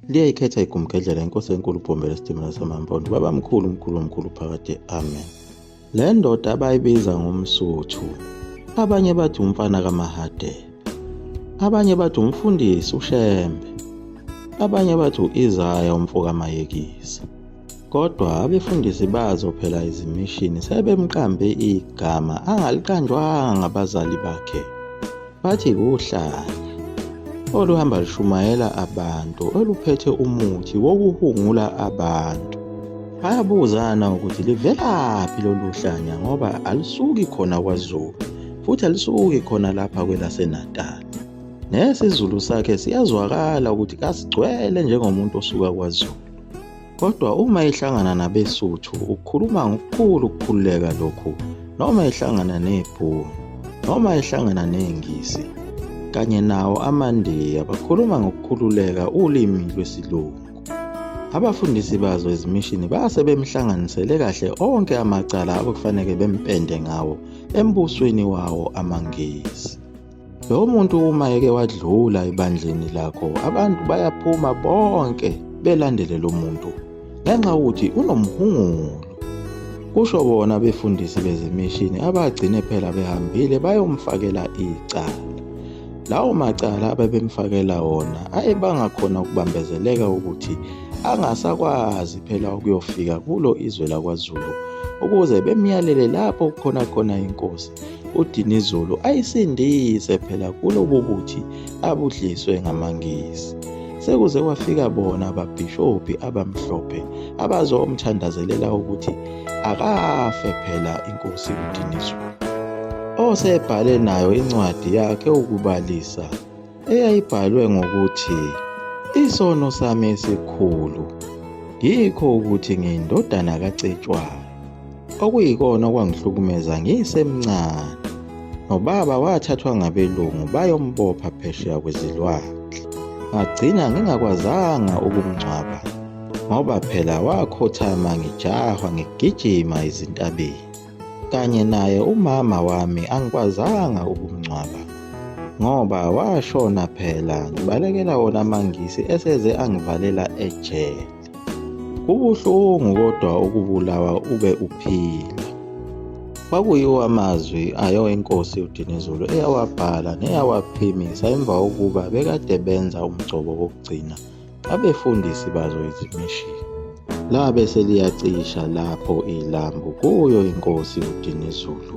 Liyayikhetha igumgedlela inkosi enkulu uBhombela isitimela samaMpondo. Babamkhulu mkhulu omkhulu phakade. Amen. Le ndoda abayibiza ngomSuthu, abanye bathi umfana kaMahadebe, abanye bathi umfundisi uShembe, abanye bathi u-Isaya umfo kaMayekisa. Kodwa abefundisi bazo phela izimishini sebemqambe igama angaliqanjwanga ngabazali bakhe. Bathi kuhlanya oluhamba lushumayela abantu oluphethe umuthi wokuhungula abantu. Bayabuzana ukuthi livelaphi lolu hlanya ngoba alisuki khona kwaZulu futhi alisuki khona lapha kwelaseNatal. NesiZulu sakhe siyazwakala ukuthi kasigcwele njengomuntu osuka kwaZulu. Kodwa uma ehlangana nabeSuthu ukhuluma ngokukhulu ukukhululeka lokhu noma ehlangana neBhunu noma ehlangana neNgisi kanye nawo amaNdiya bakhuluma ngokukhululeka ulimi lwesiLungu. Abafundisi bazo ezimishini base bemhlanganisele kahle onke amacala abekufanele bempende ngawo embusweni wawo amaNgisi. Lo muntu uma eke wadlula ebandleni lakho abantu bayaphuma bonke belandele lo muntu ngenxa yokuthi unomhungulu. Kusho bona abefundisi bezimishini abagcine phela behambile bayomfakela icala. Lawo macala abebemfakela wona ayebanga khona ukubambezeleka ukuthi angasakwazi phela ukuyofika kulo izwe lakwaZulu ukuze bemyalele lapho kukhona khona inkosi uDinizulu ayisindise phela kulobu buthi abudliswe ngamaNgisi. Sekuze kwafika bona ababhishobhi abamhlophe abazomthandazelela ukuthi akafe phela inkosi uDinizulu. Osebhale nayo incwadi yakhe ukubalisa eyayibhalwe ngokuthi isono sami esikhulu yikho ukuthi ngiyindodana kaCetshwayo okuyikona okwangihlukumeza ngisemncane nobaba wathathwa ngabelungu bayombopha phesheya kwezilwandle ngagcina ngingakwazanga ukumngcwaba ngoba phela wakhothama ngijahwa ngigijima ezintabeni Kanye naye umama wami angikwazanga ukumngcwaba ngoba washona phela ngibalekela wona amaNgisi eseze angivalela ejele. Kubuhlungu kodwa ukubulawa ube uphila. Kwakuyiwo amazwi ayo inkosi uDinizulu eyawabhala neyawaphimisa emva kokuba bekade benza umgcobo wokugcina Abefundisi bazo izimishini. Labe seliyacisha lapho ilambu kuyo inkosi uDinizulu.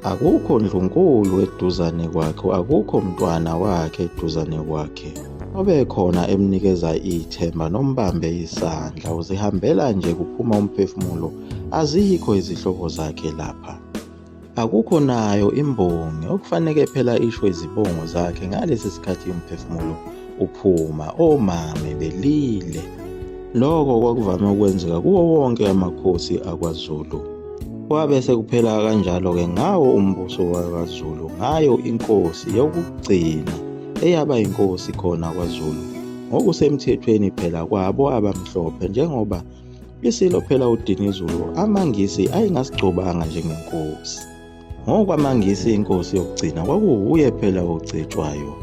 Akukho ndlunkulu eduzane kwakhe, akukho mntwana wakhe eduzane kwakhe obekhona emnikeza ithemba nombambe isandla. Uzihambela nje kuphuma umphefumulo, azikho izihlobo zakhe lapha. Akukho nayo imbongi okufaneke phela isho izibongo zakhe ngalesi sikhathi umphefumulo uphuma omame belile. Lokho kwakuvame ukwenzeka kuwo wonke amakhosi akwaZulu. Kwabe sekuphela kanjalo-ke ngawo umbuso wakwaZulu ngayo inkosi yokugcina eyaba inkosi khona kwaZulu ngokusemthethweni phela kwabo abamhlophe njengoba Isilo phela uDinizulu amaNgisi ayengasigcobanga njengenkosi. NgokwamaNgisi inkosi yokugcina kwakuwuye phela oCetshwayo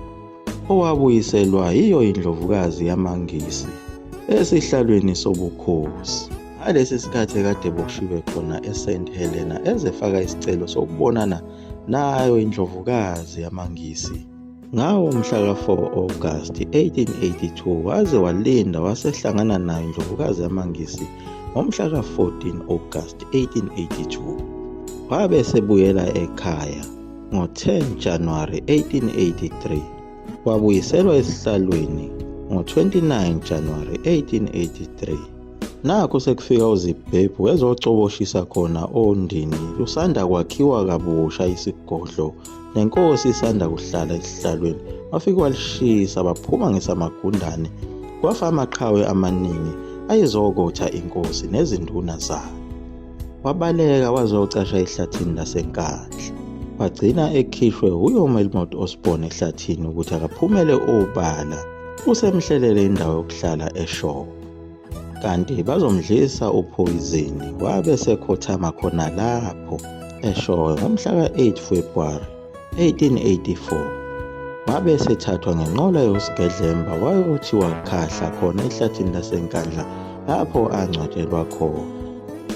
owabuyiselwa yiyo indlovukazi yamaNgisi esihlalweni sobukhosi. Ngalesi sikhathi ekade boshiwe khona eSt Helena ezefaka isicelo sokubonana nayo indlovukazi yamaNgisi. Ngawo mhla ka-4 August 1882 waze walinda wasehlangana nayo iNdlovukazi yamaNgisi ngomhla ka-14 August 1882. Wabe esebuyela ekhaya ngo-10 January 1883. Wabuyiselwa esihlalweni ngo-29 January 1883. Nakhu sekufika uZibhebhu ezocoboshisa khona oNdini lusanda kwakhiwa kabusha isigodlo Nenkosi isanda kuhlala esihlalweni wafike walishisa baphuma ngesamagundane kwafa amaqhawe amaningi ayezokotha inkosi nezinduna zayo. Wabaleka wazocasha ehlathini laseNkandla. Wagcina ekhishwe wuye uMelmoth Osborne ehlathini ukuthi akaphumele obala usemhlelele indawo yokuhlala eShowe. Kanti bazomdlisa uphoyizeni wabe sekhothama khona lapho eShowe ngomhla ka-8 February 1884. Wabe esethathwa ngenqola yoSigedlemba wayothiwa khahla khona ehlathini laseNkandla lapho angcwatshelwa khona.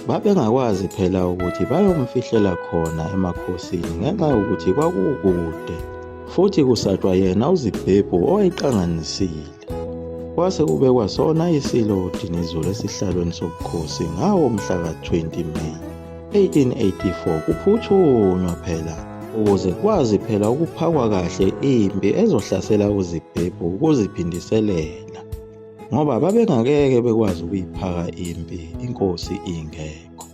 Babengakwazi phela ukuthi bayomfihlela khona emakhosini ngenxa yokuthi kwakukude futhi kusatshwa yena uZibhebhu owayeqanganisile. Kwase kubekwa sona iSilo uDinizulu esihlalweni sobukhosi ngawo mhla ka-20 May 1884 kuphuthunywa phela ukuze kwazi phela ukuphakwa kahle impi ezohlasela uZibhebhu ukuziphindiselela ngoba babengakeke bekwazi ukuyiphaka impi inkosi ingekho.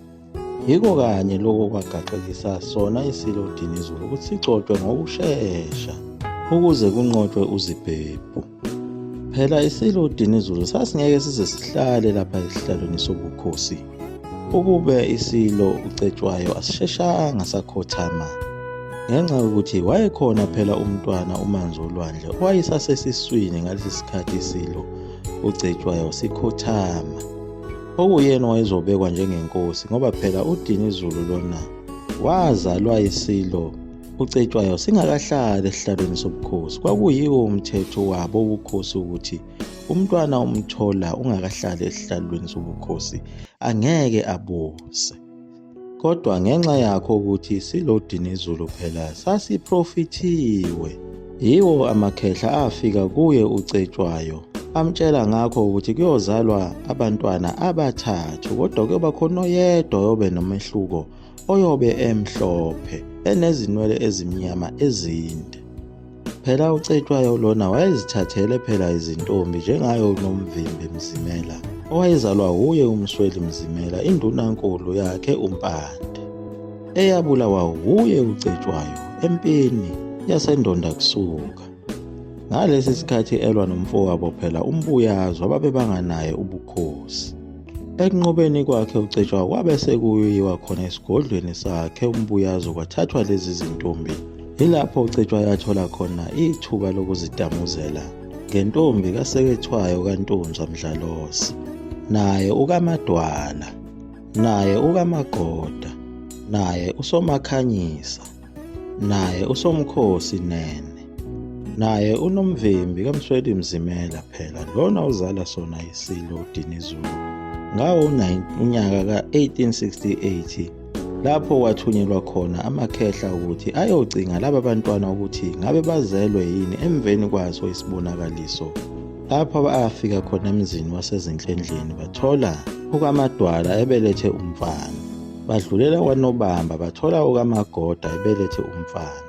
Yiko kanye lokho kwagaxelisa sona iSilo uDinizulu ukuthi sigcotshwe ngokushesha ukuze kunqotshwe uZibhebhu. Phela iSilo uDinizulu sasingeke size sihlale lapha esihlalweni sobukhosi ukube iSilo uCetshwayo asisheshanga sakhothama ngenxa yokuthi wayekhona phela umntwana uManzolwandle owayesasesiswini ngalesi sikhathi iSilo uCetshwayo sikhothama. Okuyena owayezobekwa njengenkosi ngoba phela uDinizulu lona wazalwa iSilo uCetshwayo singakahlali esihlalweni sobukhosi. Kwakuyiwo umthetho wabo wobukhosi ukuthi umntwana umthola ungakahlali esihlalweni sobukhosi angeke abuse. Kodwa ngenxa yakho ukuthi iSilo uDinizulu phela sasiprofithiwe, yiwo amakhehla afika kuye uCetshwayo amtshela ngakho ukuthi kuyozalwa abantwana abathathu kodwa kuyoba khona oyedwa oyobe nomehluko oyobe emhlophe enezinwele ezimnyama ezinde. Phela uCetshwayo lona wayezithathele phela izintombi njengayo uNomvimbi Mzimela owayezalwa wuye uMsweli Mzimela indunankulu yakhe uMpande eyabulawa wuye uCetshwayo empini yaseNdonda kusuka. Ngalesi sikhathi elwa nomfowabo phela uMbuyazwe ababebanga naye ubukhosi. Ekunqobeni kwakhe uCetshwayo kwabe sekuyiwa khona esigodlweni sakhe uMbuyazo kwathathwa lezi zintombi. Yilapho uCetshwayo athola khona ithuba lokuzitamuzela ngentombi kaSekethwayo kaNtunzwa Mdlalose, naye uKaMadwala, naye uKaMagoda, naye uSomakhanyisa. Naye uSomkhosi Nene, naye uNomvimbi kaMsweli Mzimela phela lona ozala sona iSilo uDinizulu ngawo unyaka ka-1868 lapho kwathunyelwa khona amakhehla ukuthi ayocinga laba bantwana ukuthi ngabe bazelwe yini emveni kwaso isibonakaliso lapho afika khona emzini wasezinhlendleni bathola uKaMadwala ebelethe umfana. Badlulela kwaNobamba bathola okaMagoda ebelethe umfana.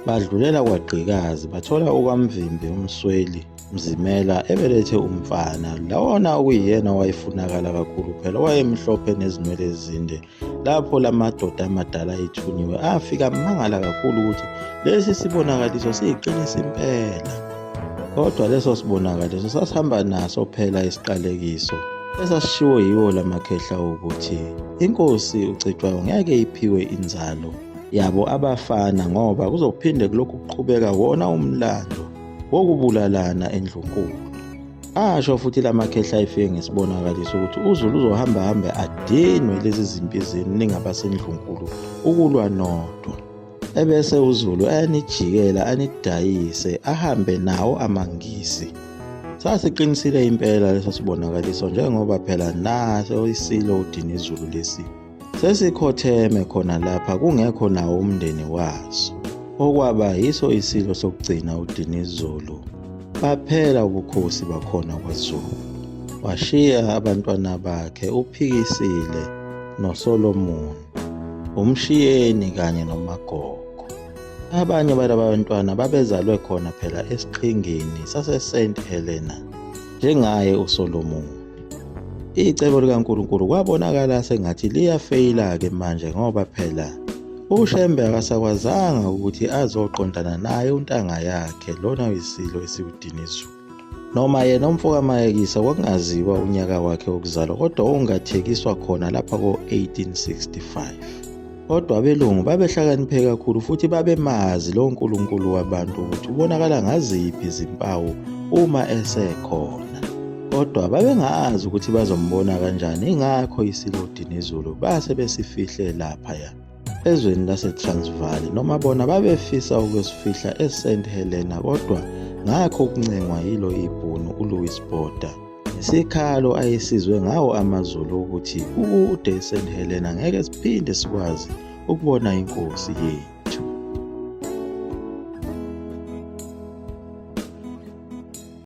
Badlulela kwaGqikazi bathola okaMvimbi uMsweli Mzimela ebelethe umfana. Lona okuyiyena owayefunakala kakhulu phela owayemhlophe nezinwele ezinde. Lapho lamadoda amadala ayethunyiwe afika amangala kakhulu ukuthi lesi sibonakaliso siyiqiniso impela. Kodwa leso sibonakaliso sasihamba naso phela isiqalekiso esasishiwo yiwo lamakhehla ukuthi inkosi uCetshwayo ngeke iphiwe inzalo yabo abafana ngoba kuzophinde kulokhu kuqhubeka wona umlando wokubulalana endlunkulu. Asho futhi lamakhehla efike ngesibonakaliso ukuthi uZulu uzohamba hambe adinwe lezi zimpi zenu ningabasendlunkulu ukulwa nodwa. Ebese uZulu ayanijikela anidayise ahambe nawo amaNgisi. Sasiqinisile impela leso sibonakaliso njengoba phela naso iSilo uDinizulu lesi sesikhotheme khona lapha kungekho nawo umndeni waso. Okwaba yiso iSilo sokugcina uDinizulu baphela ubukhosi bakhona kwaZulu. Washiya abantwana bakhe uPhikisile noSolomon. uMshiyeni kanye noMagogo. Abanye balaba bantwana babezalwe khona phela esiqhingini saseSt Helena njengaye uSolomoni. Icebo likaNkulunkulu kwabonakala sengathi liyafeyila-ke manje ngoba phela uShembe akasakwazanga ukuthi azoqondana naye untanga yakhe lona uyisilo esiwudinizulu. Noma yena umfokaMayekisa kwakungaziwa unyaka wakhe wokuzalwa kodwa wawungathekiswa khona lapha ko-1865. Kodwa abelungu babehlakaniphe kakhulu futhi babemazi lowo Nkulunkulu wabantu ukuthi ubonakala ngaziphi izimpawu uma esekhona. Kodwa babengazi ukuthi bazombona kanjani ingakho iSilo uDinizulu base besifihle laphaya. ezweni laseTransvaal noma bona babefisa ukuyosifihla eSt Helena kodwa ngakho ukuncengwa yilo ibhunu uLouis Botha. Ngesikhalo ayesizwe ngawo amaZulu ukuthi kukude eSt Helena ngeke siphinde sikwazi ukubona inkosi yethu.